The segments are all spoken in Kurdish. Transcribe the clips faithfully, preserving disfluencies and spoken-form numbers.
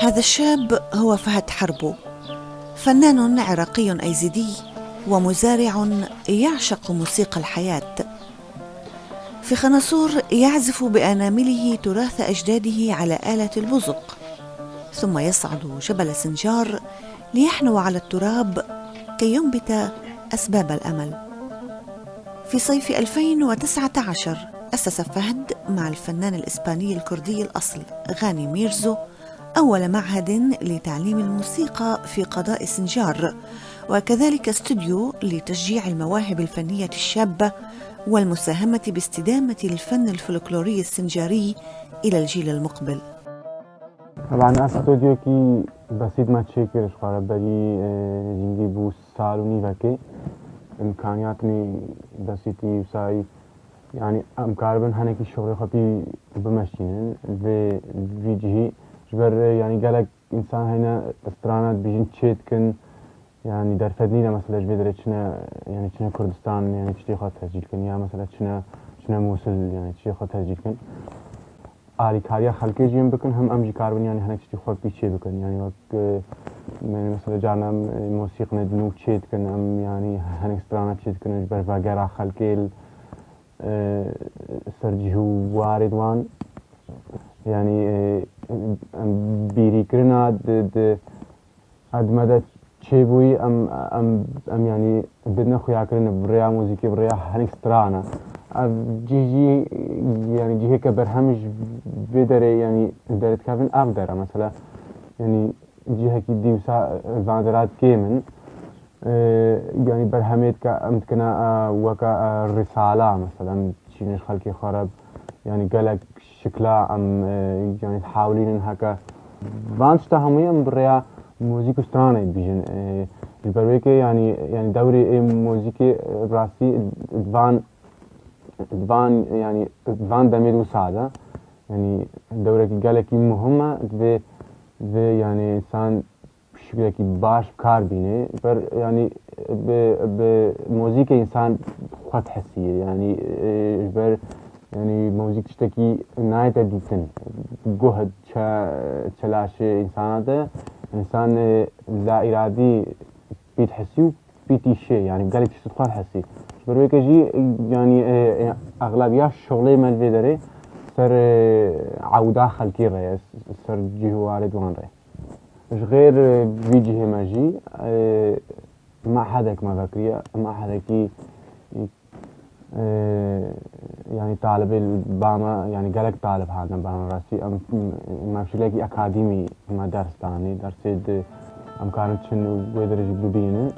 هذا الشاب هو فهد حربو، فنان عراقي أيزيدي ومزارع يعشق موسيقى الحياة. في خناصور يعزف بأنامله تراث أجداده على آلة البزق، ثم يصعد جبل سنجار ليحنو على التراب كي ينبت أسباب الأمل. في صيف ألفين وتسعة عشر أسس فهد مع الفنان الإسباني الكردي الأصل غاني ميرزو أول معهد لتعليم الموسيقى في قضاء سنجار، وكذلك استوديو لتشجيع المواهب الفنية الشابة والمساهمة باستدامة الفن الفلكلوري السنجاري إلى الجيل المقبل. Teban ev stûdyokî besît me çêkir ji xwe re berî, e, nêzîkî bû sal û nîvekê. Îmkaniyatê besîtî wisa, yanî em karibin hinekî şixulê xwe pî bimeşînin. Vê, vî cihî ji ber, e, yanî gelek însan heyne strana dibîjin çê dikin, yanî derfet nîne mesela ji vê derê çine, yanî çine Kurdistan, yanî tiştê xwe tescîl kin, ya mesela çine, çine Mûsil, yanî tiştê xwe tescîl kin. Alîkariya xelkê jî em bikin, hem em jî karibin, yanî hinek tiştî xwe pî çê bikin. Yanî wek, e, me-, mesela carna em, e, mosîqine nû çê dikin, em yanî hinek strana çê dikin, ji ber vegera xelkê, e, ser cih û warê wan. Yanî, e, em bîrîkirina di, di, Ed me de çêbûyî em, em, em yanî bidine xuyakirin bi rêya muzîkê, bi rêya hinek strana. Ev cih jî, yanî cihêke berhem ji vê derê, yanî derdikevin ev der e. Mesela, yanî cihekî dî wisa van dera kêm in. E, yanî berhemê dike, em dikine, e, weke, e, risala, mesela, em çînin ji xelkê xwe re, yanî gelek şikla em, e, yanî hewlînin heke van tişta hemûyê em bi rêya muzîk û stranê dibîjin. E, ji ber wê ke yanî, yanî dewrê ê muzîkê, e, bi rastî di van, di van, yanî di van demê de wisa de. Yanî dewrekî gelekî muhim e, divê, divê yanî însan şiklekî baş bi kar bînê. Ber, yanî bi, bi muzîkê însan xwe dihesî. Yanî, e, ji ber, yanî muzîk tiştekî nayête dîtin. Guh çe-, çelaşê însana de, însan, e, la îradî pî dihesî û pî tîşê, yanî gelek tişt xwe dihesî. Ji ber wê ke jî, yanî, e, e, exlabiya şixulê me li vê derê ser, e, ewda xelkî re ye, ser cih û warê di wan re ye. Ji xêr, e, vî cihê me jî, e, mehedek me vekiriye, mehedekî, e, yanî talibê li ba me, yanî gelek talib hatine ba me rastî. Em, me şilekî akademî me ders danî, dersê di em karin çin û wê derê jî bibînin.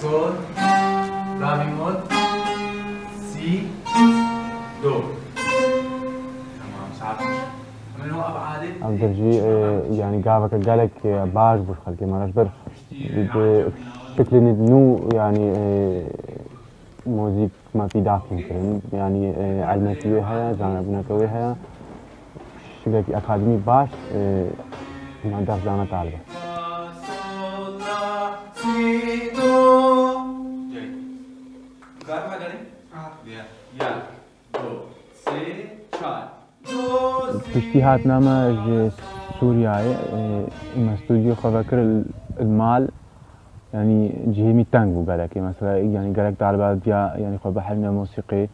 Sol, la mi mod, si, do. Tamam, sakin. Ev der jî, e, yanî gaveke gelek, e, baş bû ji xelkê me re. Ji ber bi şiklên nû, yanî, e, muzîk me pîda kêm kirin. Yanî, e, elmekî wê heye, zanebûneke wê heye. Şiklekî akademî baş, e, me ders dane talibe. Piştî hatina me ji Sûriyayê, e, me stûdyo xwe vekir li, li mal, yanî cihê me teng bû gelekê. Mesela, yanî gelek talibe diya, yanî xwe biherîne mosîqê.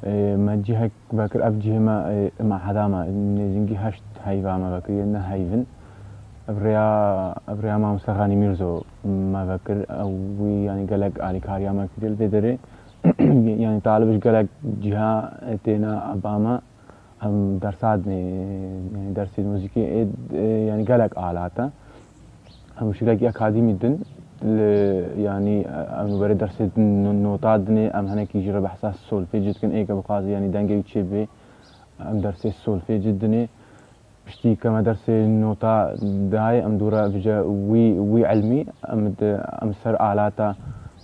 E, me cihek vekir, ev cihê me, e, meheda me, nêzîngî heşt heyva me vekiriye, ne heyvin. Ev rêya, ev rêya Mamoste Xanî Mîrzo me vekir, ew wî, yanî gelek alîkariya me kiriye li vê derê. Yanî talib ji gelek ciha, e, têne eba me. Em dersa dinê, yanî dersê muzîkê ê, ê, yanî gelek alat e. Em şiklekî akademî din, li, yanî, em li berê dersê din no-, nota dinê, em hinekî jî re behsa solfêcê dikin, ê ke bixwaze, yanî dengê wî çêbê, em dersê solfêcê dinê. Piştî ke me dersê nota dayê, em dûre vije wî, wî ilmî, em di, em ser alata,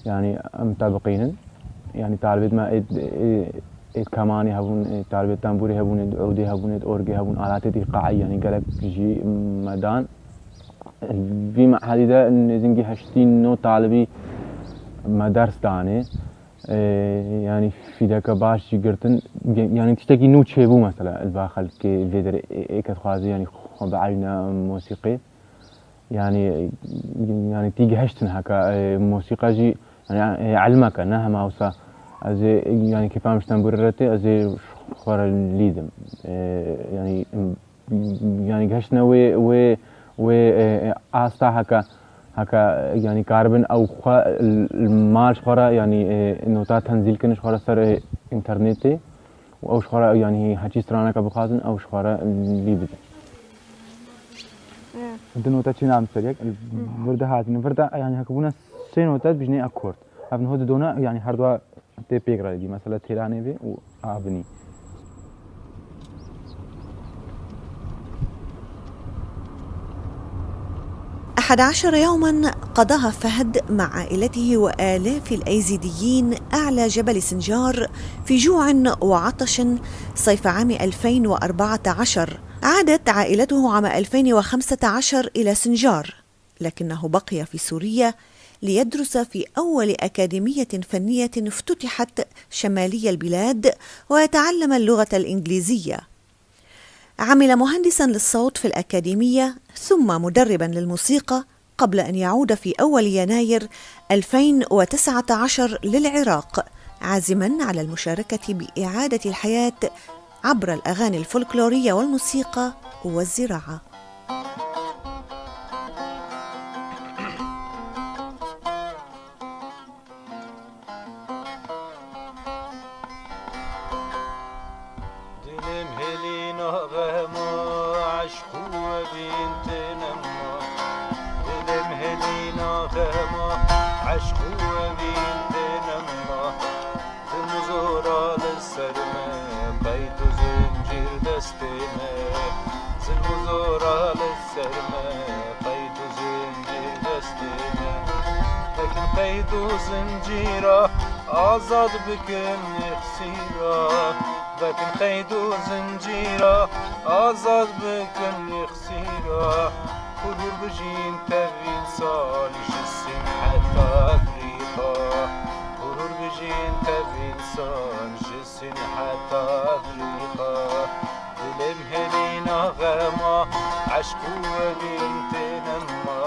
yanî em te biqînin. Yanî talibêt me êd, ê, êd kemanê hebûn, ê talibêt tembûrê hebûn, êd ûdê hebûn, êd orgê hebûn, alatêt îqaî, yanî gelek jî me dan. Vî mehedî de nêzîngî heştî no talibî me ders danê. Ê, yanî fîdeke baş jî girtin, ge-, yanî tiştekî nû çêbû mesela, li ba xelkê vê derê ê, ê ke dixwaze, yanî xwe bielîne mosîqê. Yanî, yanî tî gihiştin heka, ê, mosîqa jî, yanî, ê, ilmeke, ne hema wisa. Ez ê, yanî kêfa min ji tembûrê re tê, ez ê xwe re lîdim. Ê, yanî, yanî gihiştine wê, wê, wê, e, e, asta heke, heke, yanî karibin ew xwe l-, l-, mal ji xwe re, yanî, e, nota tenzîl kirin ji xwe re ser, e, înternetê û ew ji xwe re, yanî heçî straneke bixwazin, ew ji xwe re lî bidin. Di nota çê nam ser yek, vir de hatine, vir de, yanî heke bûne sê nota dibijne akord. Ev niho didona, yanî her dua tê pêk re dî. Mesela têranê vê û a binî. أحد عشر يوما قضاها فهد مع عائلته وآلاف الأيزيديين أعلى جبل سنجار في جوع وعطش صيف عام ألفين وأربعة عشر. عادت عائلته عام ألفين وخمسة عشر إلى سنجار، لكنه بقي في سوريا ليدرس في أول أكاديمية فنية افتتحت شمالي البلاد ويتعلم اللغة الإنجليزية. عمل مهندسا للصوت في الأكاديمية ثم مدربا للموسيقى قبل أن يعود في أول يناير ألفين وتسعة عشر للعراق، عازما على المشاركة بإعادة الحياة عبر الأغاني الفولكلورية والموسيقى والزراعة. Dilê min hêlîna xema, eşq û webîn têne ma. Dilê min hêlîna xema, eşq û webîn têne ma. Zilm û zora li ser me, qeyd û zincîr destê me. Zilm û zora li ser me, qeyd û zincîr destê me. Vekin qeyd û zincîra, azad bikin îxsîra. Vekin qeyd û zincîra, azad bikin îxsîra. Gurur bijîn tev însan, ji Sîn heta Efrîqa. Gurur bijîn tev însan, ji Sîn heta Efrîqa. Dilê min hêlîna xema, eşq û webîn têne ma.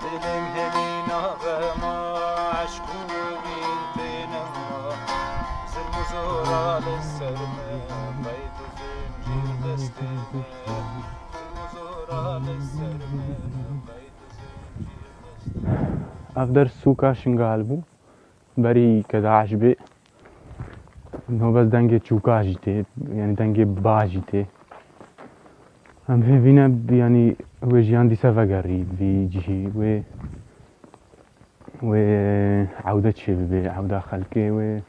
Dilê min hêlîna xema, eşq û webîn têne ma. Zilm û zora li ser me, qeyd û zincîr destê me. Zilm û zora li ser me, qeyd û zincîr destê me. Ev der sûka Şingal bû. Berî ke DAIŞ bê, no bes dengê çûka jî tê, yanî dengê ba jî tê. Em hêvî ne, yanî wê jiyan dîsa vegerî vî cihî, wê, wê ewde çêbibe, ewda xelkê, wê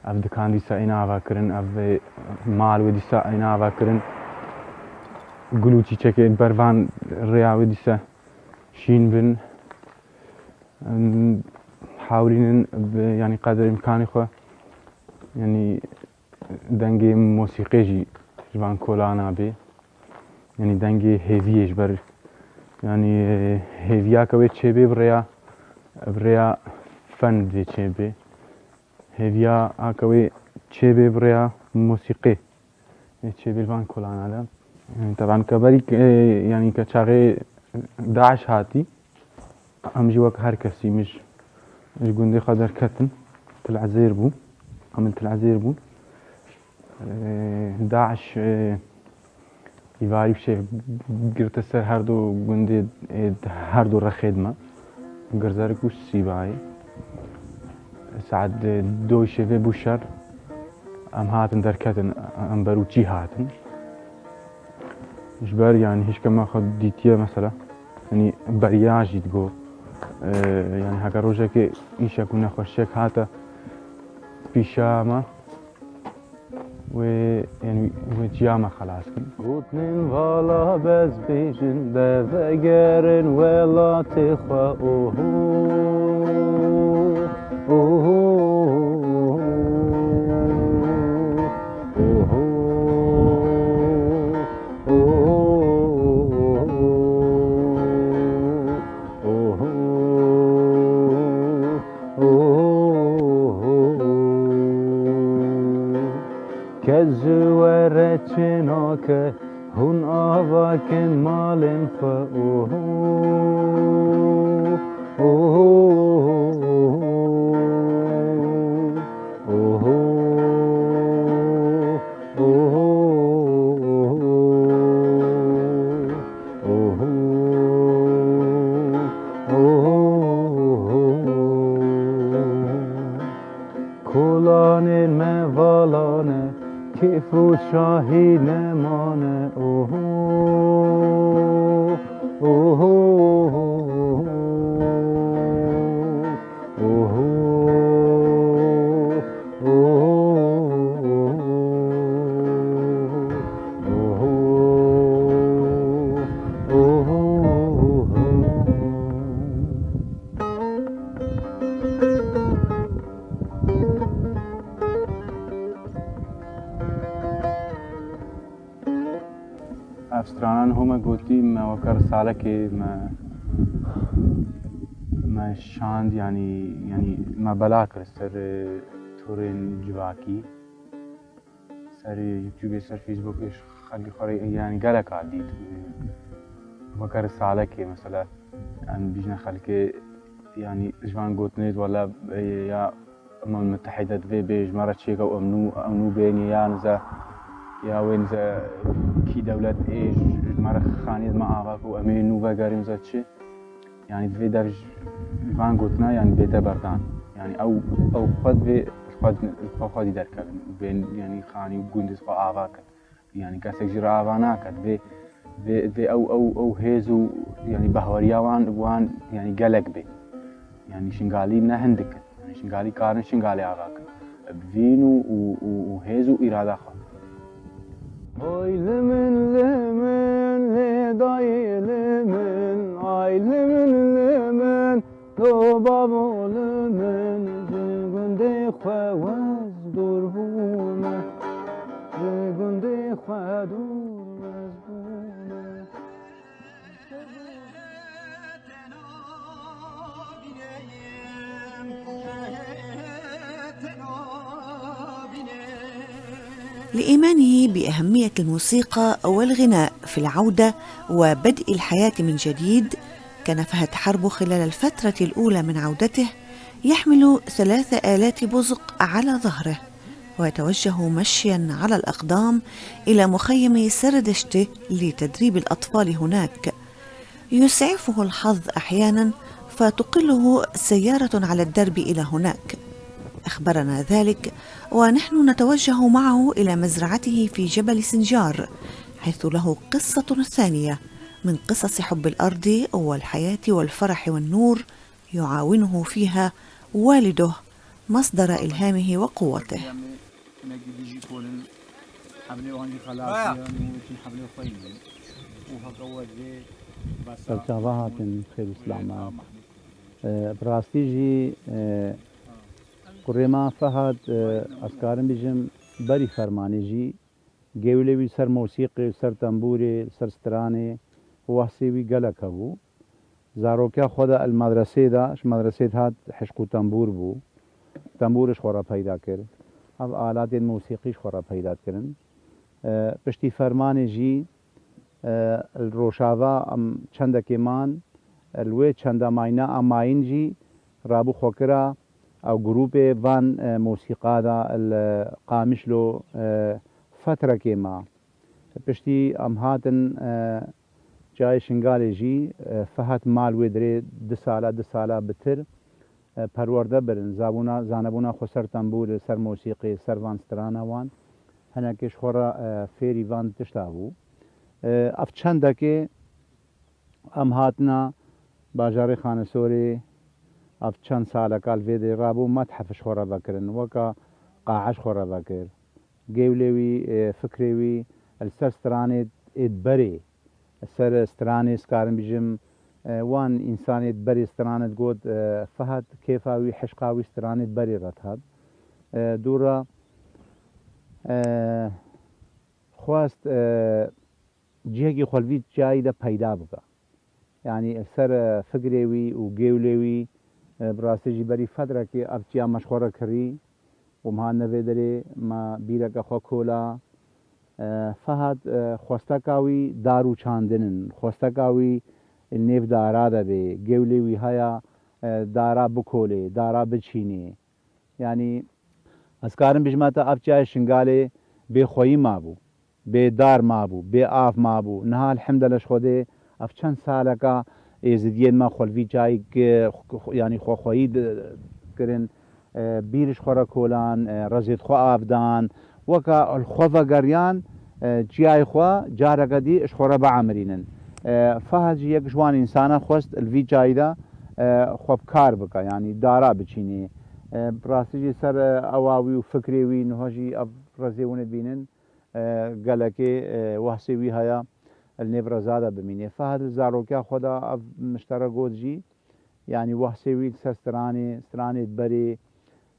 ev dikan dîsa ên ava kirin, ev mal wê dîsa ên ava kirin, gul û çîçekê ber van rêya wê dîsa şîn bin. Em hewlînin bi, yanî qedir îmkanê xwe, yanî dengê mosîqê jî ji van kolana bê. Yanî dengê hêviyê ji ber, yanî hêviya ke wê çêbê bi rêya, bi rêya fen dê çêbê. Hêviya a ke wê çêbê bi rêya mosîqê. Ê çêbê li van kolana de. Teban ke berî, e, yanî ke çaxê DAIŞ hatî, em jî wek her kesî min ji, ji gundê xwe derketin. Til Ezêr bû. Em li Til Ezêr bûn. E, DAIŞ, e, îvarî bi şev girte ser her du gundê, e, her du rexê di me. Girzerik û Sîbayê. Saet doyê şevê bû şer. Em hatin derketin, em berûçî hatin. Ji ber, yanî, hişka me xwe dîtiye mesela. Yanî beriya jî digot. Ee, yanî heke rojekê îşek û nexweşiyek hate pîşa me, Wê, yanî, wê ciya me xelas kin. Gotinên vala bez bêjin, de vegerin welatê xwe, oho, oho, oho, oho, oho. Kes ji we re çênake, hûn ava kin malên xwe. Oho, oho, oho, oho, oho, oho, oho. Kolanên me vala ne, kêf û şahî nemane. Oho, oho, oho, oho, oho, oho. Ev stranan ho me gotî, me weke risalekê me, me şand, yanî, yanî me bela kir ser, e, torên civakî. Ser YouTubeê, ser Facebookê ji xelkê xwe re, yanî gelek a dît. Weke risalekê mesela, em bîjne xelkê, yanî ji van gotinê wele, e, ya Umem Mutehîde divê bê ji me re çêke û em nû, em nû bênî ya nize, ya wê nize kî dewlet ê ji, ji me re xaniyê me ava ku em ê nû vegerîn nize çi. Yanî divê dev ji van gotina, yanî bête berdan. Yanî ew, ew xwe divê xwe, xwe xwedî derkevin. Bên, yanî xanî û gundê xwe ava kin. Yanî kesek jî re ava nake. Divê, divê, divê ew, ew, ew hêz û, yanî behweriya wan, wan, yanî gelek bê. Yanî Şingalî ne hindik in. Yanî Şingalî karin Şingalê ava kin. Bi vîn û, û, û, û hêz û îrada xwe. Oy li min, li min, lê dayê li min, ay li min, li min, lo bavo li min, ji gundê xwe wez dûr bûme, ji gundê xwe dûr wez bûme. لإيمانه بأهمية الموسيقى والغناء في العودة وبدء الحياة من جديد، كان فهد حربو خلال الفترة الأولى من عودته يحمل ثلاث آلات بزق على ظهره، ويتوجه مشيا على الأقدام إلى مخيم سردشتي لتدريب الأطفال هناك. يسعفه الحظ أحيانا فتقله سيارة على الدرب إلى هناك. أخبرنا ذلك ونحن نتوجه معه إلى مزرعته في جبل سنجار، حيث له قصة ثانية من قصص حب الأرض والحياة والفرح والنور، يعاونه فيها والده مصدر إلهامه وقوته. Serçava hatin, xêr û silamet. E, bi rastî jî, e, kurê me Fehad, e, ez karim bêjim, berî fermanê jî, gewilê wî ser mosîqê, ser tembûrê, ser stranê, wehsê wî gelek hebû. Zarokiya xwe de el medresê de, ji medresê dihat hişk û tembûr bû. Tembûr ji xwe re peyda kir. Ev alatên mosîqî ji xwe re peyda kirin. E, piştî fermanê jî, e, li Rojava em çendekê man, li wê çenda mayîna a mayîn jî rabû xwe kira ew grûpê van, e, mosîqa de li Qamişlo, e, fetrekê ma. Piştî em hatin, e, cayê Şingalê jî, e, Fehad mal wê dirê du sala, du sala bitir, e, perwerde birin. Zabûna, zanebûna xwe ser tembûr, ser mosîqê, ser van strana wan. Hinekê ji xwe re, e, fêrî van tişta bû. E, ev çendekê em hatina bajarê Xanesorê, ev çend saleka li vê dê rabû, methef ji xwe re vekirin, weka qae ji xwe re vekir. Gewlê wî, e, fikrê wî li ser stranê êd berê, li ser stranê, ez karim bîjim, e, wan însanê berê stranet got, e, Fehad kêfa wî, hişqa wî stranê berê re dihat. E, dû re, e, xwest, e, cihekî xwe li vî çiyayî de peyda bike. Yanî li ser, e, fikrê wî û gewlê wî, e, bi rastî jî berî fetrekê ev çiya me ji xwe re kirî û me hatine vê derê, me bîreke xwe kola. E, Fehad, e, xwesteka wî dar û çandin in. Xwesteka wî li nêv dara de bê. Gewlê wî haya, e, dara bikolê, dara biçînê. Yanî ez karim bijime te ev çiyayê Şingalê bê xweyî mabû, bê dar mabû, bê av mabû. Niha elhemdele ji Xwedê ev çend saleka êzidiyên me xwe li vî çiyayî ki-, yanî xwe xweyî di-, kirin, e, bîr ji xwe re kolan, e, rezêd xwe av dan. Weke li xwe vegeriyan, e, çiyayê xwe careke dî ji xwe re biamirînin. E, Fehad jî yek ji wan însana xwest li vî çiyayî de, e, xwe bi kar bike, yanî dara biçînê. E, bi rastî jî ser, e, ewa wî û fikrê wî niha jî ev rezê hûn ê dibînin, e, gelekê, e, wehsê wî heye li nêv reza de bimîne. Fehad li zarokiya xwe de ev min ji te re got jî, yanî wehsê wî li ser stranê, stranê berê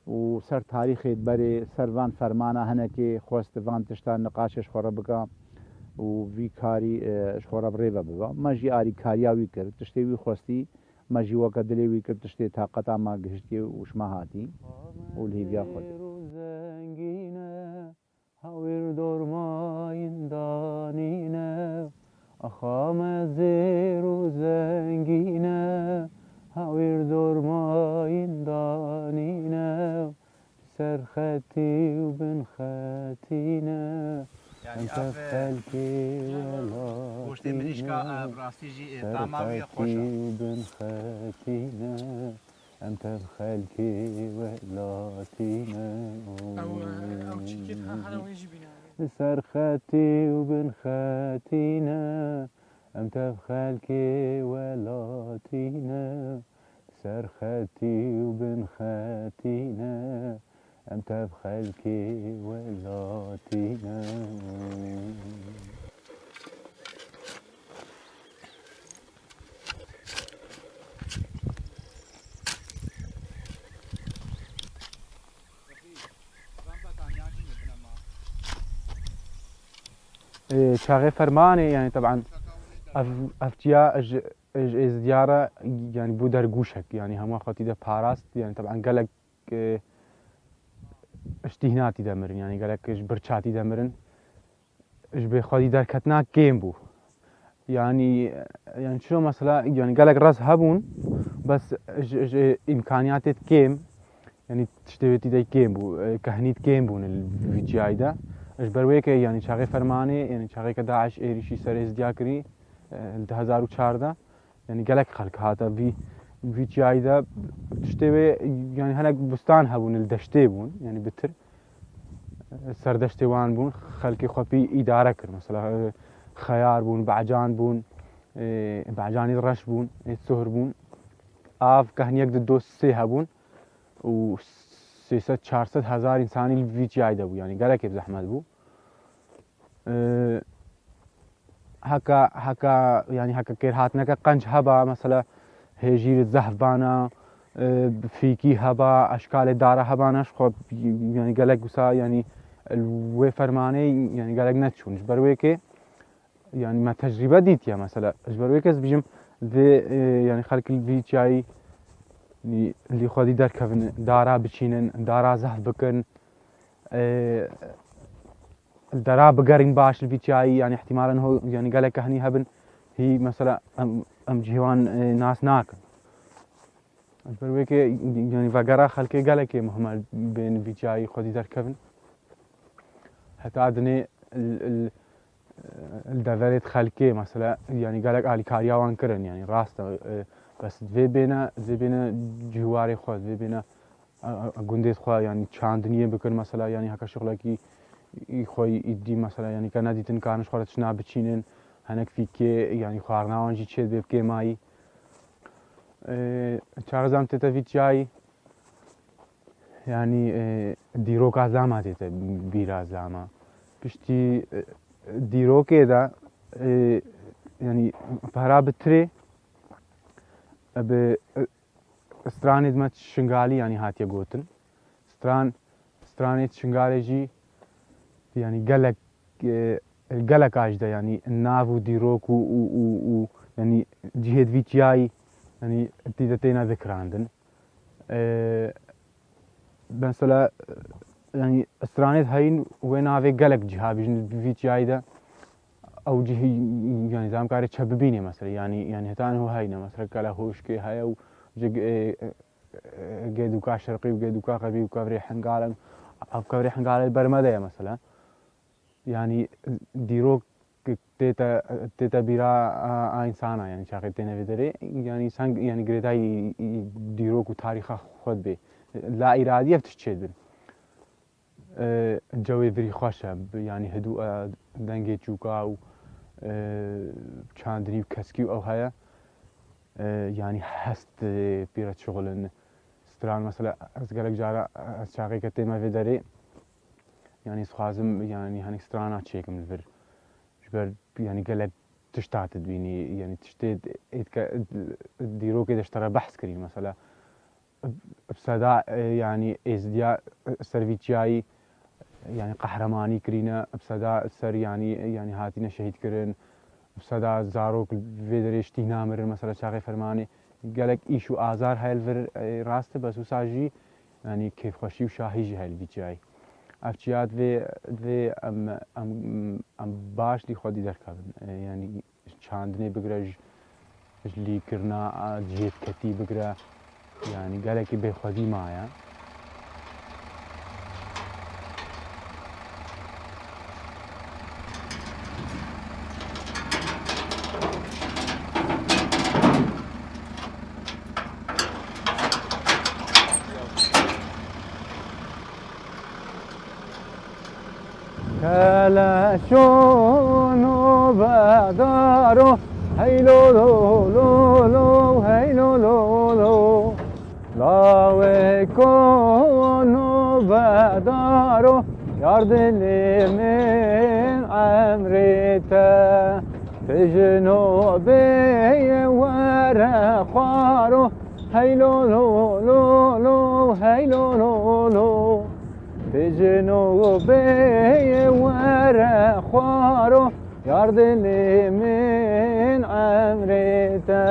û ser tarîxê berê, ser van fermana hinekê xwest van tişta niqaşê ji xwe re bike û vî karî, e, ji xwe re bi rê ve bibe. Me jî arîkariya wî kir, tiştê wî xwestî, me jî weke dilê wî kir, tiştê taqeta me gihiştiye û ji me hatî û li hêviya xwe kir. Hawir dormayın danine, axame zêr û zengîne. Hawir dormayın danine, ser xetî û bin xetîne. Yanî em tev ev, e, xelkê welatîne. Goştê mirîşka, e, bi rastî jî, e, ser tama wî xetî xweş e. Û bin xetîne. Em tev xelkê welatî ne. Ew, ew çîkê dixe, hene wê jî bîne. Li ser xetî û bin xetî ne. Em tev xelkê welatî ne. Li ser xetî û bin xetî ne. Em tev xelkê welatî ne. Ê, çaxê fermanê, yanî, teban, ev, ev çiya ji, ji êzdiya re, yanî, bû dergûşek, yanî, hema xwe tî de parast, yanî, teban, gelek, e, ji tîhna tî de mirin, yanî, gelek ji birça tî de mirin. Ji bê xwedî derketina kêm bû. Yanî, yanî çilo mesela, yanî gelek rez hebûn, bes ji, ji îmkaniyatê kêm, yanî tiştê wê tî de kêm bû, e, kehnî kêm bûn li vî çiyayî de. Ji ber wê ke, yanî çaxê fermanê, yanî çaxê ke DAIŞ êrîşî ser êzdiya kirî, e, li du hezar û çardeh, yanî gelek xelk hate vî, vî çiyayî de, tiştê wê, yanî hinek bustan hebûn, li deştê bûn, yanî bitir. Ser deştê wan bûn, xelkê xwe pî îdare kir. Mesela, e, xeyar bûn, becan bûn, e, becanî reş bûn, ê suhr bûn. Av kehniyek di do sê hebûn û sê sed çar sed hezar însanî li vî çiyayî de bû. Yanî gelekê bi zehmet bû. E, heka, heka, yanî heka kêrhatineke qenc heba, mesela hêjîr zehf bana, e, fîkî heba, eşkalê dara hebana, ji xwe, yanî gelek wisa, yanî li wê fermanê, yanî gelek neçûn. Ji ber wê ke, yanî me tecrîbe dîtiye, mesela, ji ber wê ke ez bijim, vê, e, yanî xelk li vî çiyayî, yanî li xwedî derkevin, dara biçînin, dara zehf bikin, e, li dera bigerîn baş li vî çiyayî, yanî ihtimalen ho, yanî gelek kehnî hebin, hî mesela em, em cihê wan, e, nas nakin. Ji ber wê ke, yanî vegera xelkê gelekê muhim e bên vî çiyayî xwedî derkevin. Heta dinê li, li, li deverê xelkê mesela, yanî gelek alîkariya wan kirin, yanî rast e, e, bes divê bêne, divê bêne cihwarê xwe, divê bêne a, a, a gundê xwe, yanî çandiniyê bikin, mesela, yanî heke şixulekî î xwe î dî, mesela, yanî ke nedîtin karin ji xwe re tiştna biçînin, hinek fîkê, yanî xwarina wan jî çê dibe bi kêmayî. Ê, çaxê zam tête vî çiyayî, Yanî, e, dîroka Zama tête bîra Zama. Piştî, e, dîrokê de, e, yanî, pera bi tirê, e, bi, e, stranê dime Şingalî, yanî, hatiye gotin. Stran, stranê Şingalê jî, yanî, gelek, e, gelek a jî de, yanî, nav û dîrok û, û, û, û, yanî, cihê di vî çiyayî, yanî, tî de têne dikirandin. E, mesela, yanî, stranê heyîn wê navê gelek ciha bijin di vî çiyayî de. Ew cihî, yanî, zam kare çe bibînê mesela, yanî, yanî, hetan ho heyne mesela, kele hoşkê heye û ji, e, e, gêdûka şerqî û gêdûka xebî û kevrê Hingal in. Ev kevrê Hingalê ber me de ye mesela. Yanî, dîrok tête, tête bîra a, a însana, yanî, çaxê têne vê derê, yanî, seng, yanî, girêdayî dîrok û tarîxa xwe dibê. La îradî ev tişt çêdibin. E, cewê virî xweş e, bi, yanî, hidû e, dengê çûka û, e, çandinî û keskî û ew heye. E, yanî, hest, e, pî re dişixulin. Stran, mesela, ez gelek cara, ez çaxê ke tême vê derê, yanî, ez dixwazim, yanî, hinek strana çêkim li vir. Ji ber, yanî, gelek tişta tu dibînî, yanî, tiştê êdike, dîrokê de ji te re behs kirî, mesela, bi seda, e, yanî, êzdiya, e, ser vî çiyayî, yanî, qehremanî kirîne, bi seda ser, yanî, yanî, hatîne şehîd kirin, bi seda zarok vê derê ji tîh namirin, mesela, çaxê fermanê. Gelek îş û azar heye li vir, e, rast e, bes wisa jî, yanî, kêfxweşî û şahî jî heye li vî çiyayî. Ev çiya divê, divê em, em, em baş lî xwedî derkevin. E, yanî, çandinê bigire, ji, ji lîkirina, a, cihêtketî bigire, yanî, gelekî bêxwedî maye. Keleşo nobedaro, hey lo lo lo lo, hey lo lo lo. Lawê ko nobedaro, yar dilê min emrê te. Tijino bê were xwaro, hey lo lo lo lo, hey lo lo lo. Tijino bê were xwaro, yar dilê min emrê te.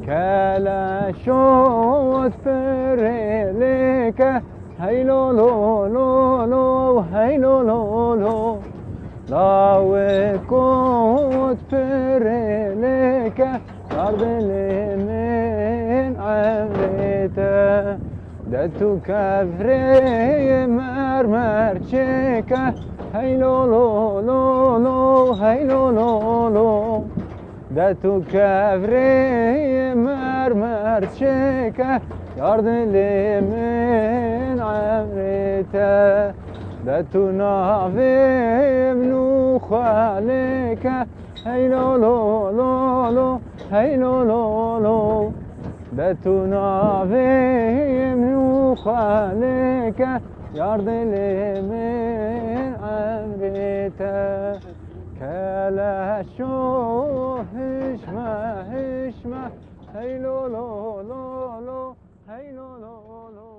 Keleşot pirê lêke, hey lo lo lo lo, hey lo lo lo. Lawê kot pirê lêke, yar dilê min emrê te. De tu kevrê mermer çêke, hey lo lo lo lo, hey lo lo lo. De tu kevrê mermer çêke, yar dilê min emrê te. De tu navê min û xwe lêke, hey lo lo lo lo, hey lo lo lo. De tu navê min û xwe lêke, yar dilê min emrê te. Keleşo hişme, hişme, hey lo lo lo lo, hey lo lo lo.